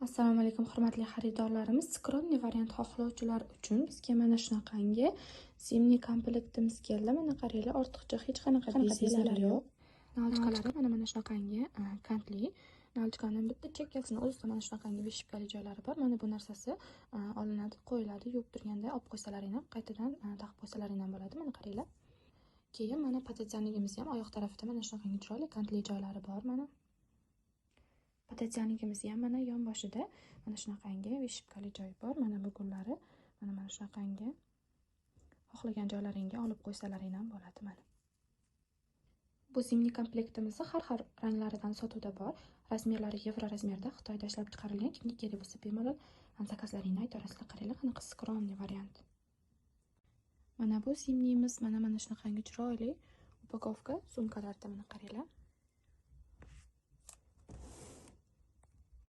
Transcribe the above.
Assalomu alaykum, hurmatli xaridorlarimiz. Скромный variant xohlovchilar uchun bizga mana shunaqangi зимний komplektimiz keldi. Mana qaranglar, ortiqcha hech qanaqa bezaklar yo'q. Наволочка lari mana shunaqangi kantli. Наволочка ni bitta chekkasini o'zida mana shunaqangi вышивка li joylari bor. Mana bu narsasi olinadi, qo'yiladi, yuvib turganda olib qo'ysalaring ham, qaytadan taqib qo'ysalaring ham bo'ladi. Mana qaranglar. Keyin mana пододеяльник imiz ham oyoq tarafida mana shunaqangi chiroyli kantli joylari bor mana. Пододеяльник imiz ham mana yon boshida mana shunaqangi вышивка li joyi bor. Mana bu gullari mana shunaqangi xohlagan joylaringga olib qo'ysalaring ham bo'ladi mana. Bu зимний komplektimizni har xil ranglaridan sotuvda bor. Размер lari yevro размер da, Xitoyda ishlab chiqarilgan. Kimga kerak bo'lsa, bemalol заказ laringni aytaverasizlar. Qaranglar, qanaqa скромный variant. Mana bu зимний imiz mana shunaqangi chiroyli упаковка sumkalarda, mana qaranglar.